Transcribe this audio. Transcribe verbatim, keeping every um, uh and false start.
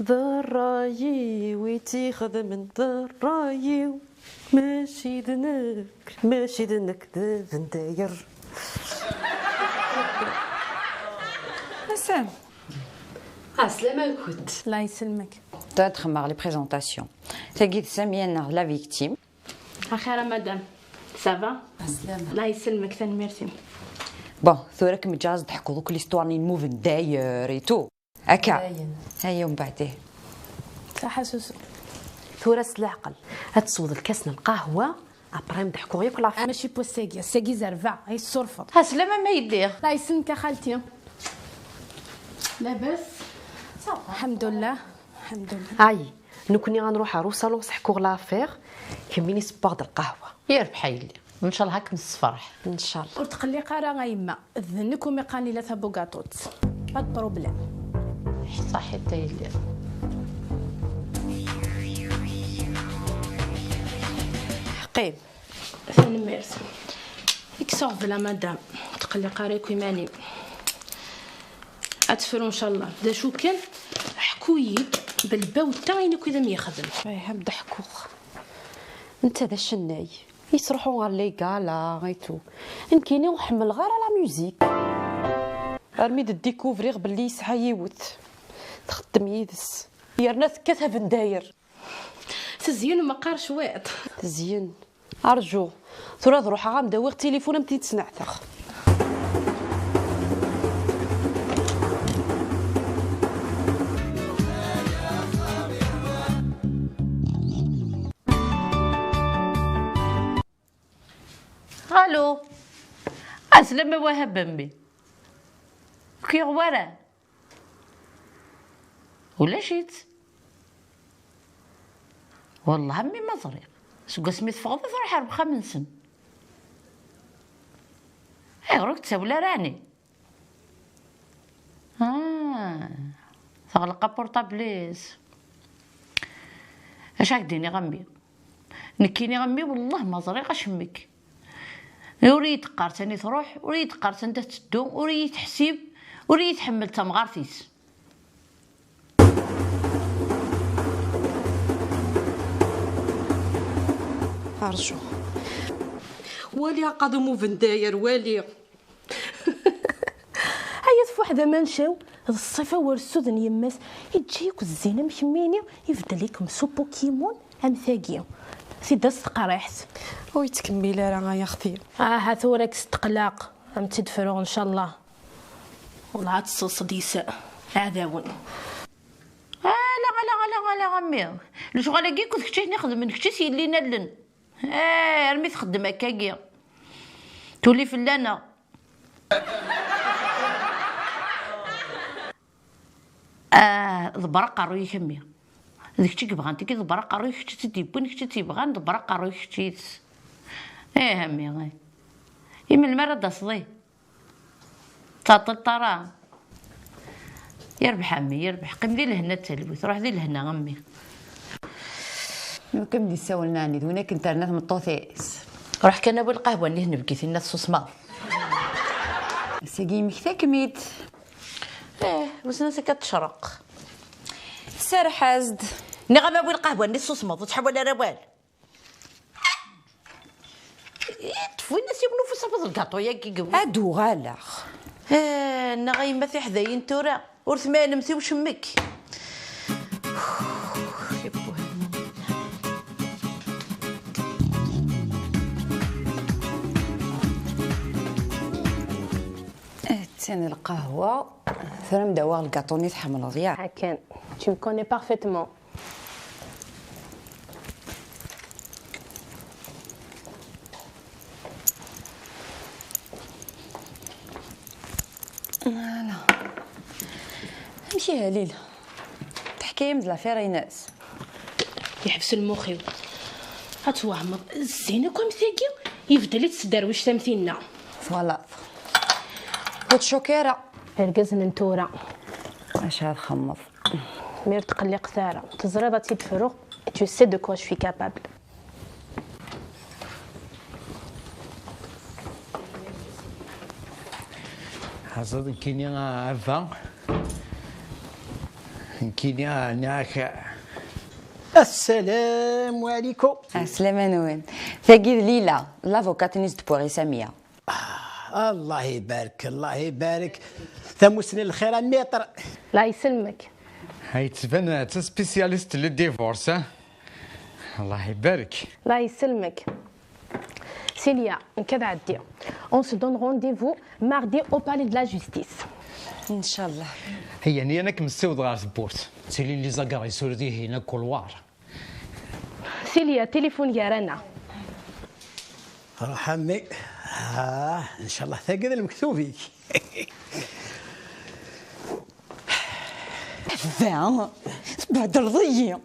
D ṛṛay-iw i tt-ixedmen, d ṛṛay-iw. Mačči d nekk, mačči d nekk, d Bendayer. Asam. Ɛeslama-nkent. Allah yesselmek. Ad xemmeɣ les présentations. Tagi d Samia neɣ la victime. Axir a madame. Ça va? Ɛeslama. Allah yesselmek, tanemmirt-im. Bon, tura kem ǧaz d-ḥkuḍ akk l'histoire n Bendayer et tout. Akka. Dayen. Aya umbeɛd, ih. Saḥa susu. Tura s leɛqel, ad tesweḍ lkas n lqahwa, après m-d-ḥkuɣ yakk l'affaire. Mačči n wass-agi, ass-agi zerbeɣ, ay tessurfeḍ. Ɛeslama ma yelli. Allah yesselmek a xalti. Labas? Ça va. Lḥemdullah. Lḥemdullah. Ay, nekkni ad nruḥ ar usalon, s-ḥkuɣ l'affaire, kemmini sewweɣ-d lqahwa. Yerbeḥ a yelli. Ncallah ad kem-nessefreḥ. Ncallah. Ur tqelliq ara a yemma. D nekk umi qqaren Lila tabugaṭut. Pas de problème. Ṣaḥit a yelli. Ḥqim. Tanemmirt. Kkes aɣbel a madame. Ur tqelliq ara akk iman-im. Ad tefru ncallah. D acu kan, ḥku-yi-d belbawta ayen akk i d am-yexdem. Ih, ad m-d-ḥkuɣ. Netta d acennay. Yettruḥu ɣer les galas et tout. Nekkini ur ḥemmleɣ ara la musique. Armi d-découvriɣ belli yesɛa yiwet txeddem yid-s. Yerna tekkat abendayer. Tezyen meqqar cwiṭ. Tezyen. Arju. Tura ad ruḥeɣ ad m-d-awiɣ tilifun ad m-t-id-sneɛteɣ. Allo. Ɛeslama a Wahab a mmi. Ur k-yuɣ wara? Ulac-itt. Wellah a mmi ma ẓriɣ. Seg wasmi teffɣeḍ i truḥ ar wexxam-nsen. Ayɣer ur k-d-tsawel ara ɛni? Ah, teɣleq apurṭabl-is. Acu ak-d-iniɣ a mmi? Nekkini a mmi wellah ma ẓriɣ acemmek. Ur iyi-d-qqar sani truḥ, ur iyi-d-qqar sanda tetteddu, ur iyi-teḥsib, ur iyi-tḥemmel d tamɣart-is. Arju. Wali aqadum ubendayer, wali. Ay at Fuḥ d amancaw, d ṣṣifa wer ssuden yemma-s, iǧǧa-yak zzin am kemmini, ibeddel-ikem s upokimon am tagi. Tidda s teqriḥt. Ur yettkemmil ara ay axti. Aha tura kkes teqlaq, am tt-id-fruɣ ncallah. Wellah ad tesseḍseḍ yis aɛdawen. Ala, ala, ala, ala, a mmi. Lecɣal-agi akk d kečč i ten-ixedmen, kečč i s-yellin allen. Eh, armi txeddem akkagi. Tuli fell-aneɣ. Ah, ḍebber aqerruy-ik a mmi. D kečč i yebɣan tigi, ḍebber aqerruy-ik, kečč i tt-id-yewwin, kečč i tt-yebɣan, ḍebber aqerruy-ik kečč yid-s. Ih a mmi, ih. I melmi ara d-taseḍ, ih? Ur ttɛeṭṭileḍ ara. Yerbeḥ a mmi, yerbeḥ. Qqim di lehna d talwit, ruḥ di lehna a mmi. Kem d-isawlen ɛni d win akken terna tmeṭṭut-is. Ruḥ kan awi lqahwa-nni tnebgit-inna tessusmeḍ. Ass-agi yemmekta-kem-id. Eh, wissen ansi akka tecreq. Serreḥ-as-d. Nniɣ-am awi lqahwa-nni tessusmeḍ, ur ttḥawal ara awal. Ṭṭef win-as yiwen ufus afeḍ lgaṭu-yagi. Ad uɣaleɣ. Eh, nneɣ a yemma tiḥdayin tura. Ur tmalemt i ucemmek. Attan lqahwa. Tura m-d-awiɣ lgaṭu-nni tḥemmleḍ, ya? Akken. Tu me connais parfaitement. Voilà. Amek ihi a Lila? Teḥka-yam-d l'affaire-ines? Yeḥbes lmux-iw. Ad twehmeḍ, zzin akk am tagi, ibeddel-itt s tderwict am tinna. Twalaḍ. Ur tcukk ara. Irgazen n tura. Acu ara txemmeḍ? Mi ur tqelliqet ara. Teẓriḍ ad tt-id-fruɣ. Tu sais de quoi je suis capable. Ḥaẓer nekkini a Ɛebba. Nekkini, ah, nniɣ-ak. Assalamu alaikum. Aslama-nwen. Tagi d Lila, l'avocate-nni d Puri Samia. Allah ibarek, Allah ibarek. Tamussni n lxir a maître. La iselmek. Ay tban d taspécialiste le divorce, hein? Allah ibarek. La iselmek. Silya, nekk ad ɛeddi. On se donne rendez-vous mardi au palais de la justice. Inchallah. Hayya, ni anak messiwed ɣer tewwurt. Tilin les agares sur dihin couloir. Silya, téléphone gar-aneɣ. Ruḥ a mmi. Ah, inchallah tagi d lmektub-ik. Da, tbehdleḍ-iyi.